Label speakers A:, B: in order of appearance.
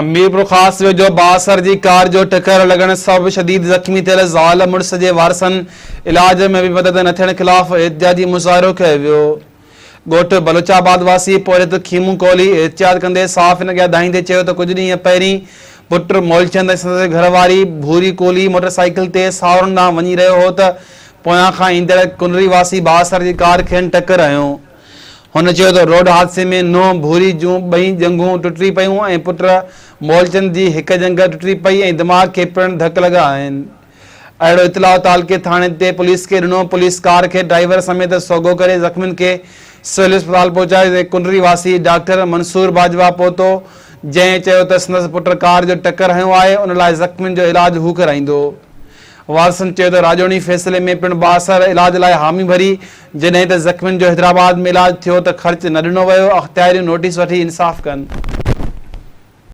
A: ميرپورخاص ويجهو بااثر جي ڪار جو ٽڪر لڳڻ سبب شديد زخمي ٿيل زال مڙس جي وارثن علاج ۾ به مدد نه ٿيڻ خلاف احتجاجي مظاهرو ڪيو ويو. ڳوٺ بلوچ آباد واسي پورهيت کيمون ڪولهي احتجاج ڪندي صحافين اڳيان دانهيندي چيو ته ڪجهه ڏينهن پهرين پٽ مولچند ۽ سندس گهر واري ڀوري ڪولهي موٽر سائيڪل تي ساهورن ڏانهن وڃي رهيو هو ته پويان کان ايندڙ ڪنري واسي بااثر جي ڪار کين ٽڪر هنيو. هن چيو ته روڊ حادثي ۾ نونهن ڀوري جون ٻئي ڄنگهون ٽٽي پيون ۽ پٽ مولچند جي هڪ ڄنگهه ٽٽي پئي ۽ دماغ کي پڻ ڌڪ لڳا آهن. اهڙو اطلاع تعلقي ٿاڻي تي پوليس کي ڏنو، پوليس ڪار کي ڊرائيور سميت سوگهو ڪري زخمين کي سول اسپتال پهچايو جتي ڪنري واسي ڊاڪٽر منصور باجوا پهتو جنهن چيو ته سندس پٽ ڪار جو ٽڪر هنيو آهي ان لاء زخمين جو علاج هو ڪرائيندو. وارثن چيو ته راڄوڻي فيصلي ۾ پڻ بااثر علاج لاء حامي ڀري، جڏهن ته زخمين جو حيدرآباد ۾ علاج ٿيو ته خرچ نه ڏنو ويو، اختياريون نوٽيس وٺي انصاف ڪن.